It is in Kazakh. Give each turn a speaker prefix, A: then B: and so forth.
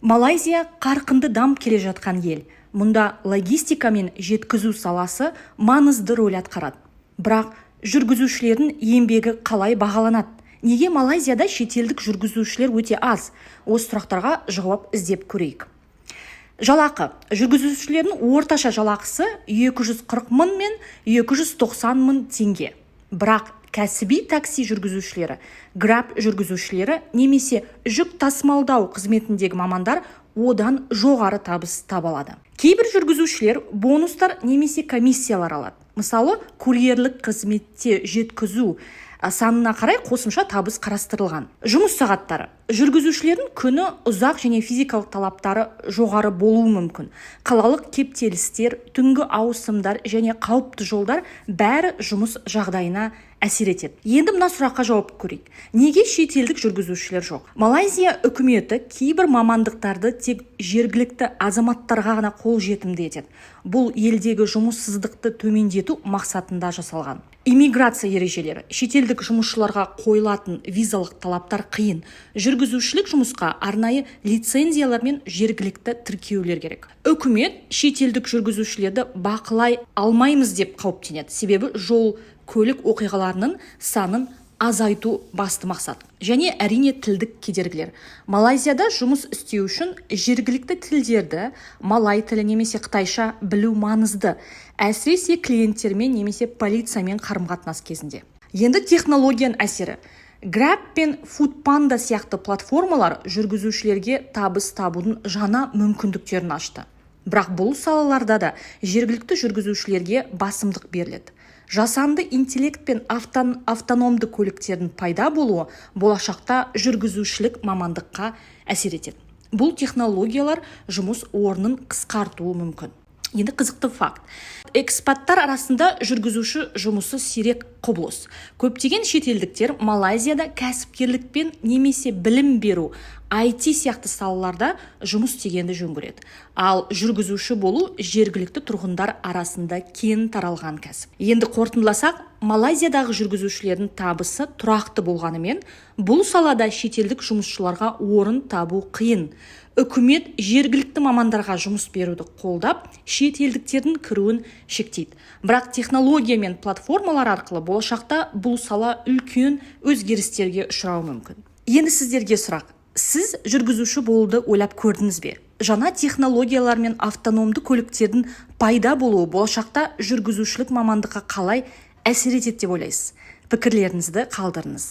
A: Малайзия – қарқынды дамып келе жатқан ел. Мұнда логистика мен жеткізу саласы маңызды рөл атқарады. Бірақ жүргізушілердің еңбегі қалай бағаланады? Неге Малайзияда шетелдік жүргізушілер өте аз? Осы сұрақтарға жауап іздеп көрейік. Жалақы. Жүргізушілердің орташа жалақысы 240 мың мен 290 мың теңге. Бірақ кәсіби такси жүргізушілері, Grab жүргізушілері немесе жүк тасымалдау қызметіндегі мамандар одан жоғары табыс таба алады. Кейбір жүргізушілер бонустар немесе комиссиялар алады. Мысалы, курьерлік қызметте жеткізу санына қарай қосымша табыс қарастырылған. Жұмыс сағаттары. Жүргізушілердің күні ұзақ және физикалық талаптары жоғары болуы мүмкін. Қалалық кептелістер, түнгі ауысымдар және қауіпті жолдар – бәрі жұмыс жағдайына әсер етеді. Енді мына сұраққа жауап көрейік: неге шетелдік жүргізушілер жоқ? Малайзия үкіметі кейбір мамандықтарды тек жергілікті азаматтарға ғана қолжетімді етеді. Бұл елдегі жұмыссыздықты төмендету мақсатында жасалған. Иммиграция ережелері. Шетелдік жұмысшыларға қойылатын визалық талаптар қиын. Жүргізушілік жұмысқа арнайы лицензиялар мен жергілікті тіркеулер керек. Үкімет шетелдік жүргізушілерді бақылай алмаймыз деп қауіптенеді, себебі жол көлік оқиғаларының санын азайту басты мақсат. Және, әрине, тілдік кедергілер. Малайзияда жұмыс істеу үшін жергілікті тілдерді, малай тілі немесе қытайша, білу маңызды, әсіресе клиенттермен немесе полициямен қарым-қатынас кезінде. Енді технологияның әсері. Grab пен Foodpanda сияқты платформалар жүргізушілерге табыс табудың жаңа мүмкіндіктерін ашты. Бірақ бұл салаларда да жергілікті жүргізушілерге басымдық беріледі. Жасанды интеллект пен автономды көліктердің пайда болуы болашақта жүргізушілік мамандыққа әсер етеді. Бұл технологиялар жұмыс орнын қысқартуы мүмкін. Енді қызықты факт: экспаттар арасында жүргізуші жұмысы сирек құбылыс. Көптеген шетелдіктер Малайзияда кәсіпкерлікпен немесе білім беру, IT сияқты салаларда жұмыс істегенді жөн көреді. Ал жүргізуші болу жергілікті тұрғындар арасында кең таралған кәсіп. Енді қорытындыласақ, Малайзиядағы жүргізушілердің табысы тұрақты болғанымен, бұл салада шетелдік жұмысшыларға орын табу қиын. Үкімет жергілікті мамандарға жұмыс беруді қолдап, шетелдіктердің кіруін шектейді. Бірақ технология мен платформалар арқылы болашақта бұл сала үлкен өзгерістерге ұшырауы мүмкін. Енді сіздерге сұрақ: сіз жүргізуші болуды ойлап көрдіңіз бе? Жаңа технологиялар мен автономды көліктердің пайда болуы болашақта жүргізушілік мамандыққа қалай әсер етеді деп ойлайсыз? Пікірлеріңізді қалдырыңыз.